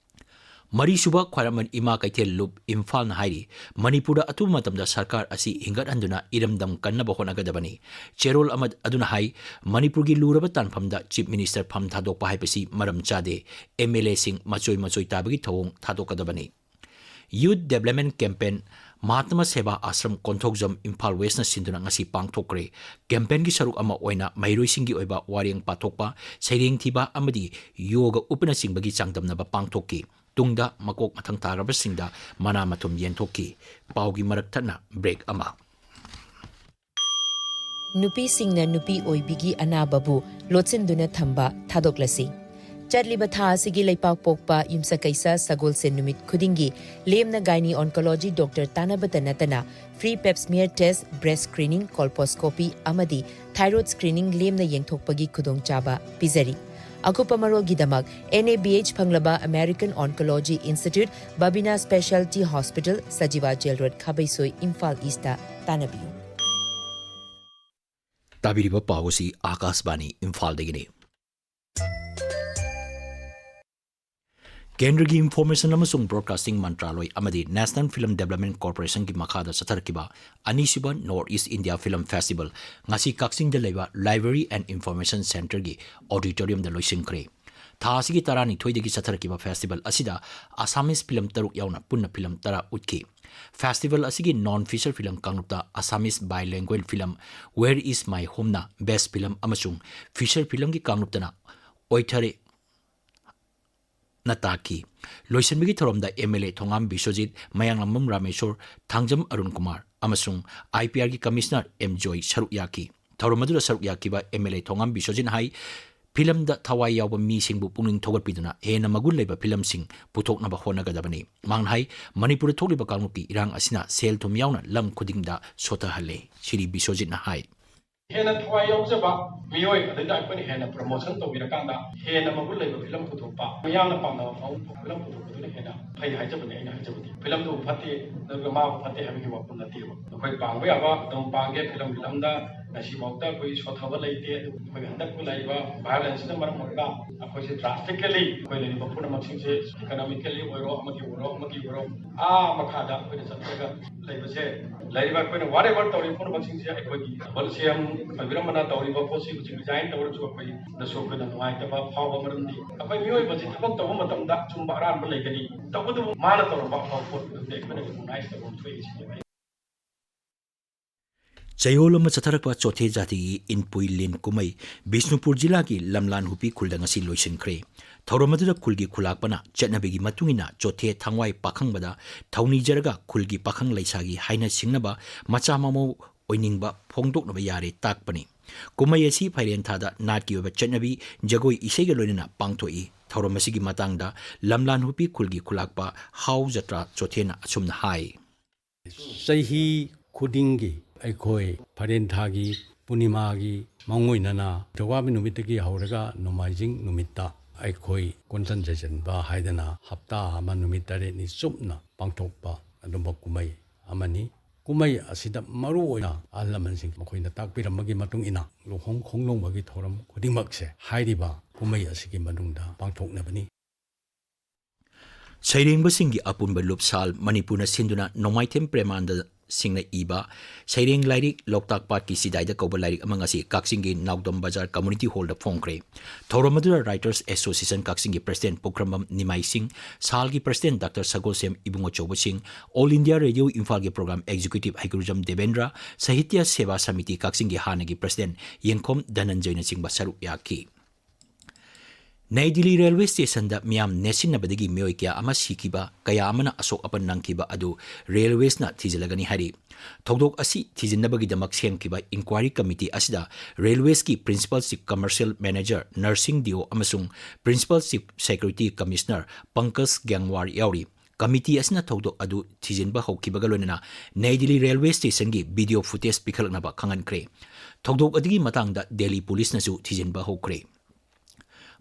ꯃꯔꯤꯁꯨꯕ ꯈ꯭ꯋꯥꯏꯔꯝꯕꯟ ꯏꯃꯥ ꯀꯩꯊꯦꯜ ꯂꯨꯞ ꯏꯝꯐꯥꯜꯅ ꯍꯥꯏꯔꯤ, ꯃꯅꯤꯄꯨꯔꯗ ꯑꯊꯨꯕ ꯃꯇꯝꯗ ꯁꯔꯀꯥꯔ ꯑꯁꯤ ꯍꯤꯡꯒꯠꯍꯟꯗꯨꯅ ꯏꯔꯝꯗꯝ ꯀꯟꯅꯕ ꯍꯣꯠꯅꯒꯗꯕꯅꯤ꯫ ꯆꯦꯔꯣꯜ ꯑꯃ ꯑꯗꯨꯅ ꯍꯥꯏ, ꯃꯅꯤꯄꯨꯔꯒꯤ ꯂꯨꯔꯕ ꯇꯥꯟꯐꯝꯗ ꯆꯤꯐ ꯃꯤꯅꯤꯁꯇꯔ ꯐꯝ ꯊꯥꯗꯣꯛꯄ ꯍꯥꯏꯕꯁꯤ ꯃꯔꯝ ꯆꯥꯗꯦ꯫ ꯑꯦꯝ ꯑꯦꯜ ꯑꯦꯁꯤꯡ ꯃꯆꯣꯏ ꯃꯆꯣꯏ ꯇꯥꯕꯒꯤ ꯊꯧꯑꯣꯡ ꯊꯥꯗꯣꯛꯀꯗꯕꯅꯤ꯫ ꯌꯨꯊ ꯗꯦꯕꯂꯞꯃꯦꯟ ꯀꯦꯝꯄꯦꯟ ꯃꯍꯥꯇꯃ ꯁꯦꯕꯥ ꯑꯥꯁ꯭ꯔꯝ ꯀꯣꯟꯊꯧꯖꯝ ꯏꯝꯐꯥꯜ ꯋꯦꯁꯅ ꯁꯤꯟꯗꯨꯅ ꯉꯁꯤ ꯄꯥꯡꯊꯣꯛꯈ꯭ꯔꯦ꯫ ꯀꯦꯝꯄꯦꯟꯒꯤ ꯁꯔꯨꯛ ꯑꯃ ꯑꯣꯏꯅ ꯃꯍꯩꯔꯣꯏꯁꯤꯡꯒꯤ ꯑꯣꯏꯕ ꯋꯥꯔꯦꯡ ꯄꯥꯊꯣꯛꯄ, ꯁꯩꯔꯦꯡ ꯊꯤꯕ ꯑꯃꯗꯤ ꯌꯣꯒ ꯎꯞꯄꯅꯆꯤꯡꯕꯒꯤ ꯆꯥꯡꯗꯝꯅꯕ ꯄꯥꯡꯊꯣꯛꯈꯤ꯫ ꯇꯨꯡꯗ ꯃꯀꯣꯛ ꯃꯊꯪ ꯇꯥꯔꯕꯁꯤꯡꯗ ꯃꯅꯥ ꯃꯊꯨꯝ ꯌꯦꯟꯊꯣꯛꯈꯤ꯫ ꯄꯥꯎꯒꯤ ꯃꯔꯛ ꯊꯠꯅ ꯕ꯭ꯔꯦꯛ ꯑꯃ꯫ ꯅꯨꯄꯤꯁꯤꯡꯅ ꯅꯨꯄꯤ ꯑꯣꯏꯕꯤꯒꯤ ꯑꯅꯥꯕꯕꯨ ꯂꯣꯠꯁꯤꯟꯗꯨꯅ ꯊꯝꯕ ꯊꯥꯗꯣꯛꯂꯁꯤ꯫ ꯆꯠꯂꯤꯕ ꯊꯥ ꯑꯁꯤꯒꯤ ꯂꯩꯄꯥꯛ ꯄꯣꯛꯄ ꯌꯨꯝꯁꯀꯩꯁ ꯁꯒꯣꯜꯁꯦꯟ ꯅꯨꯃꯤꯠ ꯈꯨꯗꯤꯡꯒꯤ ꯂꯦꯝꯅ ꯒꯥꯏꯅꯤ ꯑꯣꯟꯀꯣꯂꯣꯖꯤ ꯗꯣꯛꯇꯔ ꯇꯥꯟꯅꯕꯇ ꯅꯠꯇꯅ free pap smear test, breast screening, colposcopy ꯑꯃꯗꯤ thyroid screening ꯂꯦꯝꯅ ꯌꯦꯡꯊꯣꯛꯄꯒꯤ ꯈꯨꯗꯣꯡꯆꯥꯕ ꯄꯤꯖꯔꯤ꯫ ꯑꯀꯨꯞꯄ ꯃꯔꯣꯜꯒꯤꯗꯃꯛ N A B H ꯐꯪꯂꯕ American Oncology Institute, Babina Specialty Hospital, Sajiwa jail road, Khabeisoi, Imphal east ꯇꯥꯟꯅꯕꯤꯌꯨ꯫ ꯇꯥꯕꯤꯔꯤꯕ ꯄꯥꯎ ꯑꯁꯤ ꯑꯥꯀꯥꯁꯕꯥꯅꯤ ꯏꯝꯐꯥꯜꯗꯒꯤꯅꯤ꯫ ꯀꯦꯟꯗ꯭ꯔꯒꯤ ꯏꯟꯐꯣꯔꯃꯦꯁꯟ ꯑꯃꯁꯨꯡ ꯕ꯭ꯔꯣꯗꯀꯥꯁꯇꯤꯡ ꯃꯟꯇ꯭ꯔꯥꯂꯣꯏ ꯑꯃꯗꯤ ꯅꯦꯁꯅꯦꯜ ꯐꯤꯂꯝ ꯗꯦꯕꯂꯞꯃꯦꯟ ꯀꯣꯔꯄꯣꯔꯦꯁꯟꯒꯤ ꯃꯈꯥꯗ ꯆꯠꯊꯔꯛꯈꯤꯕ ꯑꯅꯤꯁꯨꯕ north east India film festival ꯉꯁꯤ ꯀꯛꯆꯤꯡꯗ ꯂꯩꯕ ꯂꯥꯏꯕ꯭ꯔꯦꯔꯤ ꯑꯦꯟ ꯏꯟꯐꯣꯔꯃꯦꯁꯟ ꯁꯦꯟꯇꯔꯒꯤ ꯑꯣꯗꯤꯇꯣꯔꯤꯌꯝꯗ ꯂꯣꯏꯁꯤꯟꯈ꯭ꯔꯦ꯫ ꯊꯥ ꯑꯁꯤꯒꯤ ꯇꯔꯥꯅꯤꯊꯣꯏꯗꯒꯤ ꯆꯠꯊꯔꯛꯈꯤꯕ ꯐꯦꯁꯇꯤꯚꯦꯜ ꯑꯁꯤꯗ ꯑꯁꯥꯃꯤꯁ ꯐꯤꯂꯝ ꯇꯔꯨꯛ ꯌꯥꯎꯅ ꯄꯨꯟꯅ ꯐꯤꯂꯝ ꯇꯔꯥ ꯎꯠꯈꯤ꯫ ꯐꯦꯁꯇꯤꯚꯦꯜ ꯑꯁꯤꯒꯤ ꯅꯣꯟ ꯐꯤꯆꯔ ꯐꯤꯂꯝ ꯀꯥꯡꯂꯨꯞꯇ Assamese Bailengwal film Where Is My Homeꯅ ꯕꯦꯁ ꯐꯤꯂꯝ ꯑꯃꯁꯨꯡ ꯐꯤꯆꯔ ꯐꯤꯂꯝꯒꯤ ꯀꯥꯡꯂꯨꯞꯇꯅ ꯑꯣꯏꯊꯔꯦ ꯅ ꯇꯥꯛꯈꯤ꯫ ꯂꯣꯏꯁꯤꯟꯕꯒꯤ ꯊꯧꯔꯝꯗ M L A Thongam Biswajit, Mayanglambam Rameshwar, Thangjam Arun Kumar ꯑꯃꯁꯨꯡ ꯑꯥꯏ ꯄꯤ ꯑꯥꯔꯒꯤ ꯀꯃꯤꯁꯅꯔ ꯑꯦꯝ ꯖꯣꯏ ꯁꯔꯨꯛ ꯌꯥꯈꯤ꯫ ꯊꯧꯔꯝ ꯑꯗꯨꯗ ꯁꯔꯨꯛ ꯌꯥꯈꯤꯕ ꯑꯦꯝ ꯑꯦꯜ ꯑꯦ ꯊꯣꯉꯥꯝ ꯕꯤꯁ꯭ꯋꯖꯤꯠꯅ ꯍꯥꯏ, ꯐꯤꯂꯝꯗ ꯊꯋꯥꯏ ꯌꯥꯎꯕ ꯃꯤꯁꯤꯡꯕꯨ ꯄꯨꯛꯅꯤꯡ ꯊꯧꯒꯠꯄꯤꯗꯨꯅ ꯍꯦꯟꯅ ꯃꯒꯨꯟ ꯂꯩꯕ ꯐꯤꯂꯝꯁꯤꯡ ꯄꯨꯊꯣꯛꯅꯕ ꯍꯣꯠꯅꯒꯗꯕꯅꯤ꯫ ꯃꯍꯥꯛꯅ ꯍꯥꯏ, ꯃꯅꯤꯄꯨꯔꯗ ꯊꯣꯛꯂꯤꯕ ꯀꯥꯡꯂꯨꯞꯀꯤ ꯏꯔꯥꯡ ꯑꯁꯤꯅ ꯁꯦꯜ ꯊꯨꯝ ꯌꯥꯎꯅ ꯂꯝ ꯈꯨꯗꯤꯡꯗ ꯁꯣꯊꯍꯜꯂꯦ꯫ ꯁ꯭ꯔꯤ ꯕꯤꯁ꯭ꯋꯖꯤꯠꯅ ꯍꯥꯏ꯫ ꯍꯦꯟꯅ ꯊꯋꯥꯏ ꯌꯥꯎꯖꯕ ꯃꯤꯑꯣꯏ ꯑꯗꯨꯗ ꯑꯩꯈꯣꯏꯅ ꯍꯦꯟꯅ ꯄ꯭ꯔꯣꯃꯣꯁꯟ ꯇꯧꯕꯤꯔꯀꯥꯟꯗ ꯍꯦꯟꯅ ꯃꯒꯨꯟ ꯂꯩꯕ ꯐꯤꯂꯝ ꯄꯨꯊꯣꯛꯄ, ꯃꯤꯌꯥꯝꯅ ꯄꯥꯝꯅꯕ ꯐꯤꯂꯝ ꯄꯨꯊꯣꯛꯄꯗꯨꯅ ꯍꯦꯟꯅ ꯐꯩ ꯍꯥꯏꯖꯕꯅꯤ꯫ ꯑꯩꯅ ꯍꯥꯏꯖꯕꯗꯤ ꯐꯤꯂꯝꯗꯨ ꯐꯠꯇꯦ, ꯑꯗꯨꯒ ꯃꯥꯕꯨ ꯐꯠꯇꯦ ꯍꯥꯏꯕꯒꯤ ꯋꯥꯐꯝ ꯅꯠꯇꯦꯕ꯫ ꯑꯩꯈꯣꯏ ꯄꯥꯡꯕ ꯌꯥꯕ ꯑꯗꯨꯝ ꯄꯥꯡꯒꯦ꯫ ꯐꯤꯂꯝꯒꯤ ꯂꯝꯗ ꯉꯁꯤꯐꯥꯎꯗ ꯑꯩꯈꯣꯏ ꯁꯣꯠꯊꯕ ꯂꯩꯇꯦ꯫ ꯑꯗꯨ ꯑꯩꯈꯣꯏꯒꯤ ꯍꯟꯗꯛ ꯂꯩꯔꯤꯕ ꯚꯥꯏꯑꯣꯂꯦꯟꯁꯁꯤꯅ ꯃꯔꯝ ꯑꯣꯏꯔꯒ ꯑꯩꯈꯣꯏꯁꯦ ꯗ꯭ꯔꯥꯁꯇꯤꯀꯦꯂꯤ ꯑꯩꯈꯣꯏ ꯂꯩꯔꯤꯕ ꯄꯨꯝꯅꯃꯛꯁꯤꯡꯁꯦ ꯏꯀꯣꯅꯣꯃꯤꯀꯦꯜꯂꯤ ꯑꯣꯏꯔꯣ, ꯑꯃꯒꯤ ꯑꯣꯏꯔꯣ, ꯑꯃꯒꯤ ꯑꯣꯏꯔꯣ, ꯑꯥ ꯃꯈꯥꯗ ꯑꯩꯈꯣꯏꯅ ꯆꯠꯂꯒ ꯂꯩꯕꯁꯦ, ꯂꯩꯔꯤꯕ ꯑꯩꯈꯣꯏꯅ ꯋꯥꯠ ꯑꯦꯚꯔ ꯇꯧꯔꯤꯕ ꯄꯨꯝꯅꯃꯛꯁꯤꯡꯁꯦ ꯑꯩꯈꯣꯏꯒꯤ ꯗꯕꯜ ꯁꯤ ꯑꯦꯝ ꯑꯣꯏꯕꯤꯔꯝꯕꯅ ꯇꯧꯔꯤꯕ ꯄꯣꯠꯁꯤ ꯍꯧꯖꯤꯛ ꯔꯤꯖꯥꯏꯟ ꯇꯧꯔꯁꯨ ꯑꯩꯈꯣꯏꯗꯁꯨ ꯑꯩꯈꯣꯏꯅ ꯅꯨꯡꯉꯥꯏꯇꯕ ꯐꯥꯎꯕ, ꯃꯔꯝꯗꯤ ꯑꯩꯈꯣꯏ ꯃꯤꯑꯣꯏꯕꯁꯦ ꯊꯕꯛ ꯇꯧꯕ ꯃꯇꯝꯗ ꯑꯆꯨꯝꯕ ꯑꯔꯥꯟꯕ ꯂꯩꯒꯅꯤ, ꯇꯧꯕꯇꯕꯨ ꯃꯥꯅ ꯇꯧꯔꯝꯕ ꯑꯐꯕ ꯄꯣꯠꯇꯨꯗꯤ ꯑꯩꯈꯣꯏꯅ ꯔꯤꯀꯣꯛꯅꯥꯏꯁ ꯇꯧꯕ ꯑꯃ ꯊꯣꯛꯏ ꯁꯤꯅꯦꯕ꯫ ꯆꯌꯣꯜ ꯑꯃ ꯆꯠꯊꯔꯛꯄ ꯆꯣꯊꯦ ꯖꯥꯇꯤꯒꯤ ꯏꯟꯄꯨꯏ ꯂꯤꯟ ꯀꯨꯝꯍꯩ ꯕꯤꯁꯅꯨꯄꯨꯔ ꯖꯤꯂꯥꯒꯤ ꯂꯝꯂꯥꯟ ꯍꯨꯄꯤ ꯈꯨꯜꯗ ꯉꯁꯤ ꯂꯣꯏꯁꯤꯟꯈ꯭ꯔꯦ꯫ ꯊꯧꯔꯝ ꯑꯗꯨꯗ ꯈꯨꯜꯒꯤ ꯈꯨꯂꯥꯛꯄꯅ ꯆꯠꯅꯕꯤꯒꯤ ꯃꯇꯨꯡ ꯏꯟꯅ ꯆꯣꯊꯦ ꯊꯥꯡꯋꯥꯏ ꯄꯥꯈꯪꯕꯗ ꯊꯧꯅꯤꯖꯔꯒ ꯈꯨꯜꯒꯤ ꯄꯥꯈꯪ ꯂꯩꯁꯥꯒꯤ ꯍꯥꯏꯅ ꯁꯤꯡꯅꯕ ꯃꯆꯥ ꯃꯃꯧ ꯑꯣꯏꯅꯤꯡꯕ ꯐꯣꯡꯗꯣꯛꯅꯕ ꯌꯥꯔꯦ ꯇꯥꯛꯄꯅꯤ꯫ ꯀꯨꯝꯍꯩ ꯑꯁꯤ ꯐꯥꯏꯔꯦꯟ ꯊꯥꯗ ꯅꯥꯠꯀꯤ ꯑꯣꯏꯕ ꯆꯠꯅꯕꯤ, ꯖꯒꯣꯏ ꯏꯁꯩꯒ ꯂꯣꯏꯅꯅ ꯄꯥꯡꯊꯣꯛꯏ꯫ ꯊꯧꯔꯝ ꯑꯁꯤꯒꯤ ꯃꯇꯥꯡꯗ ꯂꯝꯂꯥꯟ ꯍꯨꯄꯤ ꯈꯨꯜꯒꯤ ꯈꯨꯂꯥꯛꯄ ꯍꯥꯎ ꯖꯇ꯭ꯔꯥ ꯆꯣꯊꯦꯅ ꯑꯁꯨꯝꯅ ꯍꯥꯏ꯫ ꯆꯍꯤ ꯈꯨꯗꯤꯡꯒꯤ ꯑꯩꯈꯣꯏ ꯐꯥꯏꯔꯦꯟ ꯊꯥꯒꯤ ꯄꯨꯔꯅꯤꯃꯥꯒꯤ ꯃꯥꯡꯑꯣꯏꯅꯅ ꯅꯤꯡꯊꯧꯀꯥꯕ ꯅꯨꯃꯤꯠꯇꯒꯤ ꯍꯧꯔꯒ ꯅꯣꯡꯃꯥꯏꯖꯤꯡ ꯅꯨꯃꯤꯠꯇ ꯑꯩꯈꯣꯏ ꯀꯣꯟꯆꯟ ꯌꯩꯆꯟꯕ ꯍꯥꯏꯗꯅ ꯍꯞꯇꯥ ꯑꯃ ꯅꯨꯃꯤꯠ ꯇꯔꯦꯠꯅꯤ ꯆꯨꯞꯅ ꯄꯥꯡꯊꯣꯛꯄ ꯑꯗꯨꯝꯕ ꯀꯨꯝꯍꯩ ꯑꯃꯅꯤ꯫ ꯀꯨꯝꯍꯩ ꯑꯁꯤꯗ ꯃꯔꯨ ꯑꯣꯏꯅ ꯑꯍꯜ ꯂꯃꯟꯁꯤꯡ ꯃꯈꯣꯏꯅ ꯇꯥꯛꯄꯤꯔꯝꯕꯒꯤ ꯃꯇꯨꯡ ꯏꯟꯅ ꯂꯨꯍꯣꯡ ꯈꯣꯡꯗꯣꯡꯕꯒꯤ ꯊꯧꯔꯝ ꯈꯨꯗꯤꯡꯃꯛꯁꯦ ꯍꯥꯏꯔꯤꯕ ꯀꯨꯝꯍꯩ ꯑꯁꯤꯒꯤ ꯃꯅꯨꯡꯗ ꯄꯥꯡꯊꯣꯛꯅꯕꯅꯤ꯫ ꯁꯩꯔꯦꯡꯕꯁꯤꯡꯒꯤ ꯑꯄꯨꯟꯕ ꯂꯨꯞꯁꯥꯜ ꯃꯅꯤꯄꯨꯔꯅ ꯁꯤꯟꯗꯨꯅ ꯅꯣꯡꯃꯥꯏꯊꯦꯝ ꯄ꯭ꯔꯦꯃꯥꯅꯟꯗ ꯁꯤꯡꯅ ꯏꯕ ꯁꯩꯔꯦꯡ ꯂꯥꯏꯔꯤꯛ ꯂꯣꯛꯇꯥꯛ ꯄꯥꯠꯀꯤ ꯁꯤꯗꯥꯏꯗ ꯀꯧꯕ ꯂꯥꯏꯔꯤꯛ ꯑꯃ ꯉꯁꯤ ꯀꯛꯆꯤꯡꯒꯤ ꯅꯥꯎꯗꯝ ꯕꯖꯥꯔ ꯀꯝꯃꯨꯅꯤꯇꯤ ꯍꯣꯜꯗ ꯐꯣꯡꯈ꯭ꯔꯦ꯫ ꯊꯧꯔꯝ ꯑꯗꯨꯗ Writers Association ꯀꯛꯆꯤꯡꯒꯤ ꯄ꯭ꯔꯁꯤꯗꯦꯟ ꯄꯨꯈ꯭ꯔꯝꯕꯝ ꯅꯤꯃꯥꯏ ꯁꯤꯡ, ꯁꯥꯜꯒꯤ ꯄ꯭ꯔꯁꯤꯗꯦꯟ ꯗꯥꯛꯇꯔ ꯁꯒꯣꯜꯁꯦꯝ ꯏꯕꯨꯡꯉꯣ ꯆꯧꯕ ꯁꯤꯡ, All India Radio ꯏꯝꯐꯥꯜꯒꯤ ꯄ꯭ꯔꯣꯒ꯭ꯔꯥꯝ ꯑꯦꯛꯖꯤꯀ꯭ꯌꯨꯇꯤꯚ ꯍꯩꯀ꯭ꯔꯨꯖꯝ ꯗꯦꯕꯦꯟꯗ꯭ꯔ, ꯁꯥꯍꯤꯇ꯭ꯌ ꯁꯦꯕꯥ ꯁꯃꯤꯇꯤ ꯀꯛꯆꯤꯡꯒꯤ ꯍꯥꯟꯅꯒꯤ ꯄ꯭ꯔꯁꯤꯗꯦꯟ ꯌꯦꯡꯈꯣꯝ ꯙꯅꯟꯖꯌꯅꯆꯤꯡꯕ ꯁꯔꯨꯛ ꯌꯥꯈꯤ꯫ ꯅꯩ ꯗꯤꯜꯂꯤ ꯔꯦꯜꯋꯦ ꯁ꯭ꯇꯦꯁꯟꯗ ꯃꯤꯌꯥꯝ ꯅꯦꯠꯁꯤꯟꯅꯕꯗꯒꯤ ꯃꯤꯑꯣꯏ ꯀꯌꯥ ꯑꯃ ꯁꯤꯈꯤꯕ, ꯀꯌꯥ ꯑꯃꯅ ꯑꯁꯣꯛ ꯑꯄꯟ ꯅꯪꯈꯤꯕ ꯑꯗꯨ ꯔꯦꯜꯋꯦꯁꯅ ꯊꯤꯖꯤꯜꯂꯒꯅꯤ ꯍꯥꯏꯔꯤ꯫ ꯊꯧꯗꯣꯛ ꯑꯁꯤ ꯊꯤꯖꯤꯟꯅꯕꯒꯤꯗꯃꯛ ꯁꯦꯝꯈꯤꯕ ꯏꯟꯀ꯭ꯋꯥꯏꯔꯤ ꯀꯃꯤꯇꯤ ꯑꯁꯤꯗ ꯔꯦꯜꯋꯦꯁꯀꯤ Principal Chief Commercial Manager ꯅꯔꯁꯤꯡ ꯗꯤꯑꯣ ꯑꯃꯁꯨꯡ Principal Chief Security Commissioner Pankaj ꯒ꯭ꯌꯥꯡꯋꯥꯔ ꯌꯥꯎꯔꯤ꯫ ꯀꯃꯤꯇꯤ ꯑꯁꯤꯅ ꯊꯧꯗꯣꯛ ꯑꯗꯨ ꯊꯤꯖꯤꯟꯕ ꯍꯧꯈꯤꯕꯒ ꯂꯣꯏꯅꯅ ꯅꯩ ꯗꯤꯜꯂꯤ ꯔꯦꯜꯋꯦ ꯁ꯭ꯇꯦꯁꯟꯒꯤ ꯚꯤꯗꯤꯑꯣ ꯐꯨꯇꯦꯖ ꯄꯤꯈꯠꯂꯛꯅꯕ ꯈꯪꯍꯟꯈ꯭ꯔꯦ꯫ ꯊꯧꯗꯣꯛ ꯑꯗꯨꯒꯤ ꯃꯇꯥꯡꯗ ꯗꯦꯜꯂꯤ ꯄꯨꯂꯤꯁꯅꯁꯨ ꯊꯤꯖꯤꯟꯕ ꯍꯧꯈ꯭ꯔꯦ꯫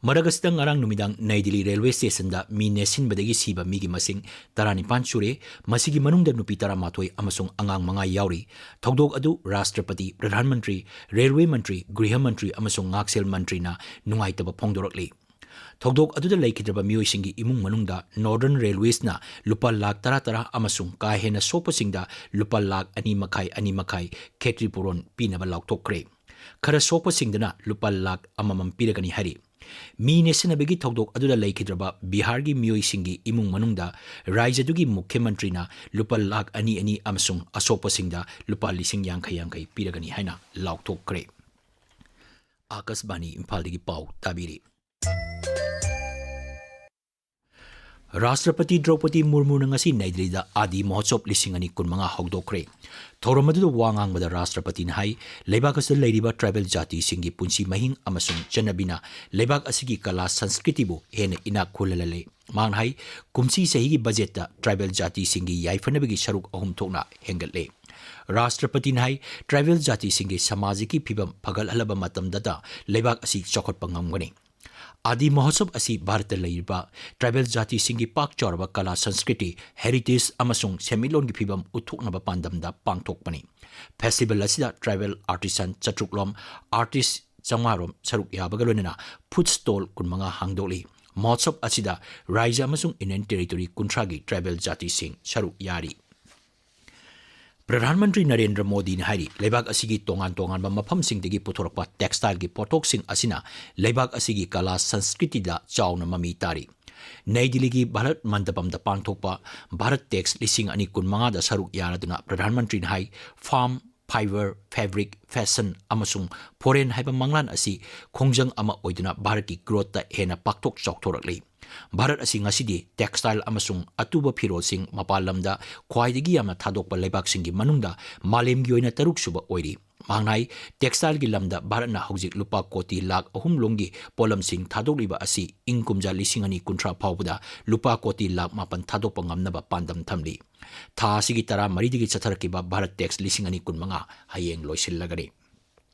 ꯃꯔꯛ ꯑꯁꯤꯗ ꯉꯔꯥꯡ ꯅꯨꯃꯤꯗꯥꯡ ꯅꯩ ꯗꯤꯜꯂꯤ ꯔꯦꯜꯋꯦ ꯁ꯭ꯇꯦꯁꯟꯗ ꯃꯤ ꯅꯦꯠꯁꯤꯟꯕꯗꯒꯤ ꯁꯤꯕ ꯃꯤꯒꯤ ꯃꯁꯤꯡ ꯇꯔꯥꯅꯤꯄꯥꯟ ꯁꯨꯔꯦ꯫ ꯃꯁꯤꯒꯤ ꯃꯅꯨꯡꯗ ꯅꯨꯄꯤ ꯇꯔꯥꯃꯥꯊꯣꯏ ꯑꯃꯁꯨꯡ ꯑꯉꯥꯡ ꯃꯉꯥ ꯌꯥꯎꯔꯤ꯫ ꯊꯧꯗꯣꯛ ꯑꯗꯨ ꯔꯥꯁꯇ꯭ꯔꯄꯇꯤ, ꯄ꯭ꯔꯙꯥꯟ ꯃꯟꯇ꯭ꯔꯤ, ꯔꯦꯜꯋꯦ ꯃꯟꯇ꯭ꯔꯤ, ꯒ꯭ꯔꯤꯍ ꯃꯟꯇ꯭ꯔꯤ ꯑꯃꯁꯨꯡ ꯉꯥꯛꯁꯦꯜ ꯃꯟꯇ꯭ꯔꯤꯅ ꯅꯨꯡꯉꯥꯏꯇꯕ ꯐꯣꯡꯗꯣꯔꯛꯂꯤ꯫ ꯊꯧꯗꯣꯛ ꯑꯗꯨꯗ ꯂꯩꯈꯤꯗ꯭ꯔꯕ ꯃꯤꯑꯣꯏꯁꯤꯡꯒꯤ ꯏꯃꯨꯡ ꯃꯅꯨꯡꯗ ꯅꯣꯔꯗꯔꯟ ꯔꯦꯜꯋꯦꯁꯅ ꯂꯨꯄꯥ ꯂꯥꯈ ꯇꯔꯥ ꯇꯔꯥ ꯑꯃꯁꯨꯡ ꯀꯥ ꯍꯦꯟꯅ ꯁꯣꯛꯄꯁꯤꯡꯗ ꯂꯨꯄꯥ ꯂꯥꯈ ꯑꯅꯤ ꯃꯈꯥꯏ, ꯑꯅꯤ ꯃꯈꯥꯏ ꯈꯦꯇ꯭ꯔꯤ ꯄꯨꯔꯣꯟ ꯄꯤꯅꯕ ꯂꯥꯎꯊꯣꯛꯈ꯭ꯔꯦ꯫ ꯈꯔ ꯁꯣꯛꯄꯁꯤꯡꯗꯅ ꯂꯨꯄꯥ ꯂꯥꯈ ꯑꯃꯃꯝ ꯄꯤꯔꯒꯅꯤ ꯍꯥꯏꯔꯤ꯫ ꯃꯤ ꯅꯦꯠꯁꯤꯟꯅꯕꯒꯤ ꯊꯧꯗꯣꯛ ꯑꯗꯨꯗ ꯂꯩꯈꯤꯗ꯭ꯔꯕ ꯕꯤꯍꯥꯔꯒꯤ ꯃꯤꯑꯣꯏꯁꯤꯡꯒꯤ ꯏꯃꯨꯡ ꯃꯅꯨꯡꯗ ꯔꯥꯏꯖ꯭ꯌꯗꯨꯒꯤ ꯃꯨꯈ꯭ꯌ ꯃꯟꯇ꯭ꯔꯤꯅ ꯂꯨꯄꯥ ꯂꯥꯈ ꯑꯅꯤ ꯑꯅꯤ ꯑꯃꯁꯨꯡ ꯑꯁꯣꯛꯄꯁꯤꯡꯗ ꯂꯨꯄꯥ ꯂꯤꯁꯤꯡ ꯌꯥꯡꯈꯩ ꯌꯥꯡꯈꯩ ꯄꯤꯔꯒꯅꯤ ꯍꯥꯏꯅ ꯂꯥꯎꯊꯣꯛꯈ꯭ꯔꯦ꯫ ꯑꯥꯀꯥꯁꯕꯥꯅꯤ ꯏꯝꯐꯥꯜꯗꯒꯤ ꯄꯥꯎ ꯇꯥꯕꯤꯔꯤ꯫ ꯔꯥꯁꯇ꯭ꯔꯄꯇꯤ ꯗ꯭ꯔꯧꯄꯗꯤ ꯃꯨꯔꯃꯨꯅ ꯉꯁꯤ ꯅꯩ ꯗꯤꯜꯂꯤꯗ ꯑꯥꯗꯤ ꯃꯍꯣꯠꯁꯣꯕ ꯂꯤꯁꯤꯡ ꯑꯅꯤ ꯀꯨꯟꯃꯉꯥ ꯍꯧꯗꯣꯛꯈ꯭ꯔꯦ꯫ ꯊꯧꯔꯝ ꯑꯗꯨꯗ ꯋꯥ ꯉꯥꯡꯕꯗ ꯔꯥꯁꯇ꯭ꯔꯄꯇꯤꯅ ꯍꯥꯏ, ꯂꯩꯕꯥꯛ ꯑꯁꯤꯗ ꯂꯩꯔꯤꯕ ꯇ꯭ꯔꯥꯏꯕꯦꯜ ꯖꯥꯇꯤꯁꯤꯡꯒꯤ ꯄꯨꯟꯁꯤ ꯃꯍꯤꯡ ꯑꯃꯁꯨꯡ ꯆꯠꯅꯕꯤꯅ ꯂꯩꯕꯥꯛ ꯑꯁꯤꯒꯤ ꯀꯂꯥ ꯁꯪꯁꯀ꯭ꯔꯤꯇꯤꯕꯨ ꯍꯦꯟꯅ ꯏꯅꯥꯛ ꯈꯨꯜꯍꯜꯍꯜꯂꯦ꯫ ꯃꯍꯥꯛꯅ ꯍꯥꯏ, ꯀꯨꯝꯁꯤ ꯆꯍꯤꯒꯤ ꯕꯖꯦꯠꯇ ꯇ꯭ꯔꯥꯏꯕꯦꯜ ꯖꯥꯇꯤꯁꯤꯡꯒꯤ ꯌꯥꯏꯐꯅꯕꯒꯤ ꯁꯔꯨꯛ ꯑꯍꯨꯝ ꯊꯣꯛꯅ ꯍꯦꯟꯒꯠꯂꯦ꯫ ꯔꯥꯁꯇ꯭ꯔꯄꯇꯤꯅ ꯍꯥꯏ, ꯇ꯭ꯔꯥꯏꯕꯦꯜ ꯖꯥꯇꯤꯁꯤꯡꯒꯤ ꯁꯃꯥꯖꯒꯤ ꯐꯤꯕꯝ ꯐꯒꯠꯍꯜꯂꯕ ꯃꯇꯝꯗꯇ ꯂꯩꯕꯥꯛ ꯑꯁꯤ ꯆꯥꯎꯈꯠꯄ ꯉꯝꯒꯅꯤ꯫ ꯑꯥꯗꯤ ꯃꯍꯣꯠꯁꯣꯕ ꯑꯁꯤ ꯚꯥꯔꯠꯇ ꯂꯩꯔꯤꯕ ꯇ꯭ꯔꯥꯏꯕꯦꯜ ꯖꯥꯇꯤꯁꯤꯡꯒꯤ ꯄꯥꯛ ꯆꯥꯎꯔꯕ ꯀꯂꯥ ꯁꯪꯁꯀ꯭ꯔꯤꯇꯤ, ꯍꯦꯔꯤꯇꯦꯖ ꯑꯃꯁꯨꯡ ꯁꯦꯟꯃꯤꯠꯂꯣꯟꯒꯤ ꯐꯤꯕꯝ ꯎꯠꯊꯣꯛꯅꯕ ꯄꯥꯟꯗꯝꯗ ꯄꯥꯡꯊꯣꯛꯄꯅꯤ꯫ ꯐꯦꯁꯇꯤꯚꯦꯜ ꯑꯁꯤꯗ ꯇ꯭ꯔꯥꯏꯕꯦꯜ ꯑꯥꯔꯇꯤꯁꯥꯟ ꯆꯥꯇ꯭ꯔꯨꯛ ꯔꯣꯝ, ꯑꯥꯔꯇꯤꯁ ꯆꯥꯝꯃꯉꯥ ꯔꯣꯝ ꯁꯔꯨꯛ ꯌꯥꯕꯒ ꯂꯣꯏꯅꯅ ꯐꯨꯗ ꯁ꯭ꯇꯣꯜ ꯀꯨꯟꯃꯉꯥ ꯍꯥꯡꯗꯣꯛꯂꯤ꯫ ꯃꯍꯣꯠꯁꯣꯕ ꯑꯁꯤꯗ ꯔꯥꯏꯖ꯭ꯌ ꯑꯃꯁꯨꯡ ꯌꯨꯅꯤꯌꯟ ꯇꯦꯔꯤꯇꯣꯔꯤ ꯀꯨꯟꯊ꯭ꯔꯥꯒꯤ ꯇ꯭ꯔꯥꯏꯕꯦꯜ ꯖꯥꯇꯤꯁꯤꯡ ꯁꯔꯨꯛ ꯌꯥꯔꯤ꯫ ꯄ꯭ꯔꯙꯥꯟ ꯃꯟꯇ꯭ꯔꯤ ꯅꯔꯦꯟꯗ꯭ꯔ ꯃꯣꯗꯤꯅ ꯍꯥꯏꯔꯤ, ꯂꯩꯕꯥꯛ ꯑꯁꯤꯒꯤ ꯇꯣꯉꯥꯟ ꯇꯣꯉꯥꯟꯕ ꯃꯐꯝꯁꯤꯡꯗꯒꯤ ꯄꯨꯊꯣꯔꯛꯄ ꯇꯦꯛꯁꯇꯥꯏꯜꯒꯤ ꯄꯣꯠꯊꯣꯛꯁꯤꯡ ꯑꯁꯤꯅ ꯂꯩꯕꯥꯛ ꯑꯁꯤꯒꯤ ꯀꯂꯥ ꯁꯪꯁꯀ꯭ꯔꯤꯇꯤꯗ ꯆꯥꯎꯅ ꯃꯃꯤ ꯇꯥꯔꯤ꯫ ꯅꯩ ꯗꯤꯜꯂꯤꯒꯤ ꯚꯥꯔꯠ ꯃꯟꯗꯄꯝꯗ ꯄꯥꯡꯊꯣꯛꯄ ꯚꯥꯔꯠ ꯇꯦꯛꯁ ꯂꯤꯁꯤꯡ ꯑꯅꯤ ꯀꯨꯟꯃꯉꯥꯗ ꯁꯔꯨꯛ ꯌꯥꯔꯗꯨꯅ ꯄ꯭ꯔꯙꯥꯟ ꯃꯟꯇ꯭ꯔꯤꯅ ꯍꯥꯏ, ꯐꯥꯝ, ꯐꯥꯏꯕꯔ, ꯐꯦꯕ꯭ꯔꯤꯛ, ꯐꯦꯁꯟ ꯑꯃꯁꯨꯡ ꯐꯣꯔꯦꯟ ꯍꯥꯏꯕ ꯃꯪꯂꯥꯟ ꯑꯁꯤ ꯈꯣꯡꯖꯪ ꯑꯃ ꯑꯣꯏꯗꯨꯅ ꯚꯥꯔꯠꯀꯤ ꯒ꯭ꯔꯣꯊꯇ ꯍꯦꯟꯅ ꯄꯥꯛꯊꯣꯛ ꯆꯥꯎꯊꯣꯔꯛꯂꯤ꯫ ꯚꯥꯔꯠ ꯑꯁꯤ ꯉꯁꯤꯗꯤ ꯇꯦꯛꯁꯇꯥꯏꯜ ꯑꯃꯁꯨꯡ ꯑꯇꯨꯕ ꯐꯤꯔꯣꯜꯁꯤꯡ ꯃꯄꯥꯟ ꯂꯝꯗ ꯈ꯭ꯋꯥꯏꯗꯒꯤ ꯌꯥꯝꯅ ꯊꯥꯗꯣꯛꯄ ꯂꯩꯕꯥꯛꯁꯤꯡꯒꯤ ꯃꯅꯨꯡꯗ ꯃꯥꯂꯦꯝꯒꯤ ꯑꯣꯏꯅ ꯇꯔꯨꯛꯁꯨꯕ ꯑꯣꯏꯔꯤ꯫ ꯃꯍꯥꯛꯅ ꯍꯥꯏ, ꯇꯦꯛꯁꯇꯥꯏꯜꯒꯤ ꯂꯝꯗ ꯚꯥꯔꯠꯅ ꯍꯧꯖꯤꯛ ꯂꯨꯄꯥ ꯀꯣꯇꯤ ꯂꯥꯈ ꯑꯍꯨꯝ ꯂꯣꯝꯒꯤ ꯄꯣꯠꯂꯝꯁꯤꯡ ꯊꯥꯗꯣꯛꯂꯤꯕ ꯑꯁꯤ ꯏꯪ ꯀꯨꯝꯖꯥ ꯂꯤꯁꯤꯡ ꯑꯅꯤ ꯀꯨꯟꯊ꯭ꯔꯥ ꯐꯥꯎꯕꯗ ꯂꯨꯄꯥ ꯀꯣꯇꯤ ꯂꯥꯈ ꯃꯥꯄꯟ ꯊꯥꯗꯣꯛꯄ ꯉꯝꯅꯕ ꯄꯥꯟꯗꯝ ꯊꯝꯂꯤ꯫ ꯊꯥ ꯑꯁꯤꯒꯤ ꯇꯔꯥꯃꯔꯤꯗꯒꯤ ꯆꯠꯊꯔꯛꯈꯤꯕ ꯚꯥꯔꯠ ꯇꯦꯛꯁ ꯂꯤꯁꯤꯡ ꯑꯅꯤ ꯀꯨꯟꯃꯉꯥ ꯍꯌꯦꯡ ꯂꯣꯏꯁꯤꯜꯂꯒꯅꯤ꯫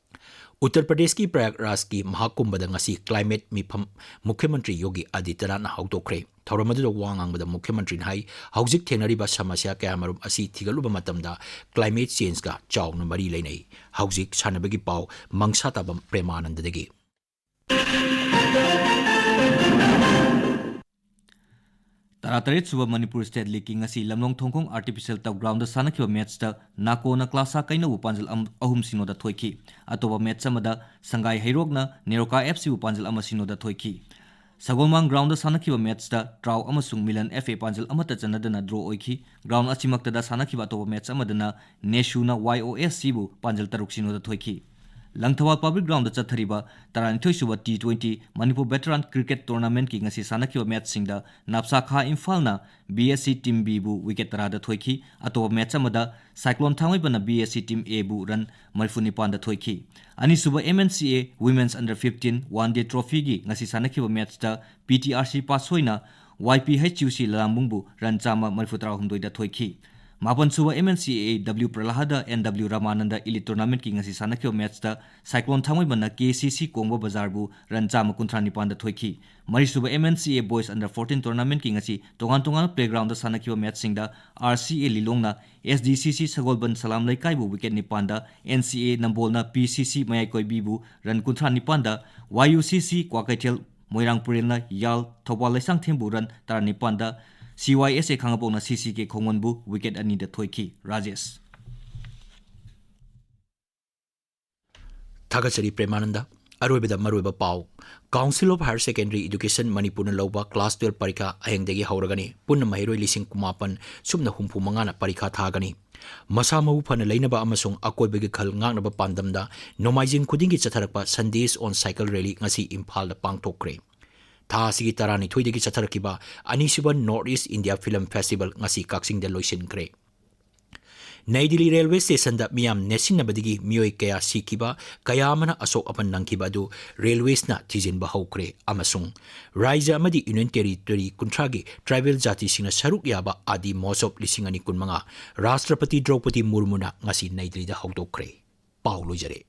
ꯎꯠꯇꯔ ꯄ꯭ꯔꯗꯦꯁꯀꯤ ꯄ꯭ꯔꯌꯥꯒꯔꯥꯖꯀꯤ ꯃꯍꯥꯀꯨꯝꯚꯗ ꯉꯁꯤ ꯀ꯭ꯂꯥꯏꯃꯦꯠ ꯃꯤꯐꯝ ꯃꯨꯈ꯭ꯌ ꯃꯟꯇ꯭ꯔꯤ ꯌꯣꯒꯤ ꯑꯥꯗꯤꯇ꯭ꯌꯅꯥꯊꯅ ꯍꯧꯗꯣꯛꯈ꯭ꯔꯦ꯫ ꯊꯧꯔꯝ ꯑꯗꯨꯗ ꯋꯥ ꯉꯥꯡꯕꯗ ꯃꯨꯈ꯭ꯌ ꯃꯟꯇ꯭ꯔꯤꯅ ꯍꯥꯏ, ꯍꯧꯖꯤꯛ ꯊꯦꯡꯅꯔꯤꯕ ꯁꯃꯁ꯭ꯌꯥ ꯀꯌꯥꯃꯔꯨꯝ ꯑꯁꯤ ꯊꯤꯒꯠꯂꯨꯕ ꯃꯇꯝꯗ ꯀ꯭ꯂꯥꯏꯃꯦꯠ ꯆꯦꯟꯖꯀ ꯆꯥꯎꯅ ꯃꯔꯤ ꯂꯩꯅꯩ꯫ ꯍꯧꯖꯤꯛ ꯁꯥꯟꯅꯕꯒꯤ ꯄꯥꯎ ꯃꯪꯁꯥ ꯇꯥꯕꯝ ꯄ꯭ꯔꯦꯃꯥꯅꯟꯗꯗꯒꯤ꯫ ꯇꯔꯥꯇꯔꯦꯠ ꯁꯨꯕ ꯃꯅꯤꯄꯨꯔ ꯁ꯭ꯇꯦꯠ ꯂꯤꯒꯀꯤ ꯉꯁꯤ ꯂꯝꯂꯣꯡ ꯊꯣꯡꯈꯣꯡ ꯑꯥꯔꯇꯤꯐꯤꯁꯦꯜ ꯇꯔꯐ ꯒ꯭ꯔꯥꯎꯟꯗ ꯁꯥꯟꯅꯈꯤꯕ ꯃꯦꯠꯆꯇ ꯅꯥꯀꯣꯅ ꯀ꯭ꯂꯥꯁꯥ ꯀꯩꯅꯧꯕꯨ ꯄꯥꯟꯖꯜ ꯑꯝ-, ꯑꯍꯨꯝ ꯁꯤꯅꯣꯗ ꯊꯣꯏꯈꯤ꯫ ꯑꯇꯣꯞꯄ ꯃꯦꯠꯆ ꯑꯃꯗ ꯁꯪꯒꯥꯏ ꯍꯩꯔꯣꯛꯅ ꯅꯦꯔꯣꯀꯥ ꯑꯦꯐ ꯁꯤꯕꯨ ꯄꯥꯟꯖꯜ ꯑꯃ ꯁꯤꯅꯣꯗ ꯊꯣꯏꯈꯤ꯫ ꯁꯒꯣꯜꯃꯥꯡ ꯒ꯭ꯔꯥꯎꯟꯗ ꯁꯥꯟꯅꯈꯤꯕ ꯃꯦꯠꯆꯇ ꯇ꯭ꯔꯥꯎ ꯑꯃꯁꯨꯡ ꯃꯤꯂꯟ ꯑꯦꯐ ꯑꯦ ꯄꯥꯟꯖꯜ ꯑꯃꯠꯇ ꯆꯟꯅꯗꯅ ꯗ꯭ꯔꯣ ꯑꯣꯏꯈꯤ꯫ ꯒ꯭ꯔꯥꯎꯟ ꯑꯁꯤꯃꯛꯇꯗ ꯁꯥꯟꯅꯈꯤꯕ ꯑꯇꯣꯞꯄ ꯃꯦꯠꯆ ꯑꯃꯗꯅ ꯅꯦꯁꯨꯅ ꯋꯥꯏ ꯑꯣ ꯑꯦꯁ ꯁꯤꯕꯨ ꯄꯥꯟꯖꯜ ꯇꯔꯨꯛ ꯁꯤꯅꯣꯗ ꯊꯣꯏꯈꯤ꯫ ꯂꯪꯊꯕꯥꯜ ꯄꯕ꯭ꯂꯤꯛ ꯒ꯭ꯔꯥꯎꯟꯗ ꯆꯠꯊꯔꯤꯕ ꯇꯔꯥꯅꯤꯊꯣꯏ ꯁꯨꯕ T twenty Manipur veteran cricket ꯇꯣꯔꯅꯥꯃꯦꯟꯠꯀꯤ ꯉꯁꯤ ꯁꯥꯟꯅꯈꯤꯕ ꯃꯦꯠꯆꯁꯤꯡꯗ ꯅꯥꯞꯁꯥ ꯈꯥ ꯏꯝꯐꯥꯜꯅ B S C team ꯕꯤꯕꯨ wicket ꯇꯔꯥꯗ ꯊꯣꯏꯈꯤ꯫ ꯑꯇꯣꯞꯄ ꯃꯦꯠꯆ ꯑꯃꯗ cyclone ꯊꯥꯡꯃꯩꯕꯟꯅ B S C team ꯑꯦꯕꯨ run ꯃꯔꯤꯐꯨ ꯅꯤꯄꯥꯟꯗ ꯊꯣꯏꯈꯤ꯫ ꯑꯅꯤꯁꯨꯕ ꯑꯦꯝ ꯑꯦꯟ ꯁꯤ ꯑꯦ Women's Under Fifteen One Day Trophyꯒꯤ ꯉꯁꯤ ꯁꯥꯟꯅꯈꯤꯕ ꯃꯦꯠꯆꯇ ꯄꯤ ꯇꯤ ꯑꯥꯔ ꯁꯤ ꯄꯥꯠꯁꯣꯏꯅ ꯋꯥꯏ ꯄꯤ ꯍꯩꯆ ꯌꯨ ꯁꯤ ꯂꯂꯥꯝꯕꯨꯡꯕꯨ ꯔꯟ ꯆꯥꯝꯃ ꯃꯔꯤꯐꯨ ꯇꯔꯥꯍꯨꯝꯗꯣꯏꯗ ꯊꯣꯏꯈꯤ꯫ ꯃꯥꯄꯟ ꯁꯨꯕ M N C A W ꯄ꯭ꯔꯂꯥꯍꯗ ꯑꯦꯟ ꯗꯕ꯭ꯂꯤꯎ ꯔꯃꯥꯅꯟꯗ ꯏꯂꯤꯠ ꯇꯣꯔꯅꯥꯃꯦꯟꯠꯀꯤ ꯉꯁꯤ ꯁꯥꯟꯅꯈꯤꯕ ꯃꯦꯠꯆꯇ ꯁꯥꯏꯀ꯭ꯂꯣꯟ ꯊꯥꯡꯃꯩꯕꯟꯅ ꯀꯦ ꯁꯤ ꯁꯤ ꯀꯣꯡꯕ ꯕꯖꯥꯔꯕꯨ ꯔꯟ ꯆꯥꯝꯃ ꯀꯨꯟꯊ꯭ꯔꯥ ꯅꯤꯄꯥꯟꯗ ꯊꯣꯏꯈꯤ꯫ ꯃꯔꯤꯁꯨꯕ ꯑꯦꯝ ꯑꯦꯟ ꯁꯤ ꯑꯦ Boys Under Fourteen Tournamentꯀꯤ ꯉꯁꯤ ꯇꯣꯉꯥꯟ ꯇꯣꯉꯥꯟꯕ ꯄ꯭ꯂꯦꯒ꯭ꯔꯥꯎꯟꯗ ꯁꯥꯟꯅꯈꯤꯕ ꯃꯦꯠꯆꯁꯤꯡꯗ ꯑꯥꯔ ꯁꯤ ꯑꯦ ꯂꯤꯂꯣꯡꯅ ꯑꯦꯁ ꯗꯤ ꯁꯤ ꯁꯤ ꯁꯒꯣꯜꯕꯟ ꯁꯂꯥꯝ ꯂꯩꯀꯥꯏꯕꯨ ꯋꯤꯀꯦꯠ ꯅꯤꯄꯥꯟꯗ, ꯑꯦꯟ ꯁꯤ ꯑꯦ ꯅꯝꯕꯣꯜꯅ ꯄꯤ ꯁꯤ ꯁꯤ ꯃꯌꯥꯏ ꯀꯣꯏꯕꯤꯕꯨ ꯔꯟ ꯀꯨꯟꯊ꯭ꯔꯥ ꯅꯤꯄꯥꯟꯗ, ꯋꯥꯏ ꯌꯨ ꯁꯤ ꯁꯤ ꯀ꯭ꯋꯥꯀꯩꯊꯦꯜ ꯃꯣꯏꯔꯥꯡ ꯄꯨꯔꯦꯜꯅ ꯌꯥꯜ ꯊꯧꯕꯥꯜ ꯂꯩꯁꯥꯡꯊꯦꯝꯕꯨ ꯔꯟ ꯇꯔꯥꯅꯤꯄꯥꯟꯗ, ꯁꯤ ꯋꯥꯏ ꯑꯦꯁ ꯑꯦ ꯈꯥꯉꯕꯣꯛꯅ ꯁꯤ ꯁꯤ ꯀꯦ ꯈꯣꯡꯃꯣꯟꯕꯨ ꯋꯤꯀꯦꯠ ꯑꯅꯤꯗ ꯊꯣꯏꯈꯤ꯫ ꯔꯥꯖꯦꯁ꯫ ꯊꯥꯒꯠꯆꯔꯤ ꯄ꯭ꯔꯦꯃꯥꯅꯟꯗ꯫ ꯑꯔꯣꯏꯕꯗ ꯃꯔꯨꯑꯣꯏꯕ ꯄꯥꯎ꯫ Council of Higher Secondary Education ꯃꯅꯤꯄꯨꯔꯅ ꯂꯧꯕ class twelve ꯄꯔꯤꯈꯥ ꯍꯌꯦꯡꯗꯒꯤ ꯍꯧꯔꯒꯅꯤ꯫ ꯄꯨꯟꯅ ꯃꯍꯩꯔꯣꯏ ꯂꯤꯁꯤꯡ ꯀꯨꯟꯃꯥꯄꯟ ꯁꯨꯞꯅ ꯍꯨꯝꯐꯨ ꯃꯉꯥꯅ ꯄꯔꯤꯈꯥ ꯊꯥꯒꯅꯤ꯫ ꯃꯁꯥ ꯃꯎ ꯐꯅ ꯂꯩꯅꯕ ꯑꯃꯁꯨꯡ ꯑꯀꯣꯏꯕꯒꯤ ꯈꯜ ꯉꯥꯛꯅꯕ ꯄꯥꯟꯗꯝꯗ ꯅꯣꯡꯃꯥꯏꯖꯤꯡ ꯈꯨꯗꯤꯡꯒꯤ ꯆꯠꯊꯔꯛꯄ Sandesh on Cycle Rally ꯉꯁꯤ ꯏꯝꯐꯥꯜꯗ ꯄꯥꯡꯊꯣꯛꯈ꯭ꯔꯦ꯫ ꯊꯥ ꯑꯁꯤꯒꯤ ꯇꯔꯥꯅꯤꯊꯣꯏꯗꯒꯤ ꯆꯠꯊꯔꯛꯈꯤꯕ ꯑꯅꯤꯁꯨꯕ North East India Film Festival ꯉꯁꯤ ꯀꯛꯆꯤꯡꯗ ꯂꯣꯏꯁꯤꯟꯈ꯭ꯔꯦ꯫ ꯅꯩ ꯗꯤꯜꯂꯤ ꯔꯦꯜꯋꯦ ꯁ꯭ꯇꯦꯁꯟꯗ ꯃꯤꯌꯥꯝ ꯅꯦꯠꯁꯤꯟꯅꯕꯗꯒꯤ ꯃꯤꯑꯣꯏ ꯀꯌꯥ ꯁꯤꯈꯤꯕ, ꯀꯌꯥ ꯑꯃꯅ ꯑꯁꯣꯛ ꯑꯄꯟ ꯅꯪꯈꯤꯕ ꯑꯗꯨ ꯔꯦꯜꯋꯦꯁꯅ ꯊꯤꯖꯤꯟꯕ ꯍꯧꯈ꯭ꯔꯦ ꯑꯃꯁꯨꯡ ꯔꯥꯖ꯭ꯌ ꯑꯃꯗꯤ ꯌꯨꯅꯤꯌꯟ ꯇꯦꯔꯤꯇꯣꯔꯤ ꯀꯨꯟꯊ꯭ꯔꯥꯒꯤ ꯇ꯭ꯔꯥꯏꯕꯦꯜ ꯖꯥꯇꯤꯁꯤꯡꯅ ꯁꯔꯨꯛ ꯌꯥꯕ ꯑꯥꯗꯤ ꯃꯍꯣꯠꯁꯣꯕ ꯂꯤꯁꯤꯡ ꯑꯅꯤ ꯀꯨꯟꯃꯉꯥ ꯔꯥꯁꯇ꯭ꯔꯄꯇꯤ ꯗ꯭ꯔꯧꯄꯗꯤ ꯃꯨꯔꯃꯨꯅ ꯉꯁꯤ ꯅꯩ ꯗꯤꯜꯂꯤꯗ ꯍꯧꯗꯣꯛꯈ꯭ꯔꯦ꯫ ꯄꯥꯎ ꯂꯣꯏꯖꯔꯦ꯫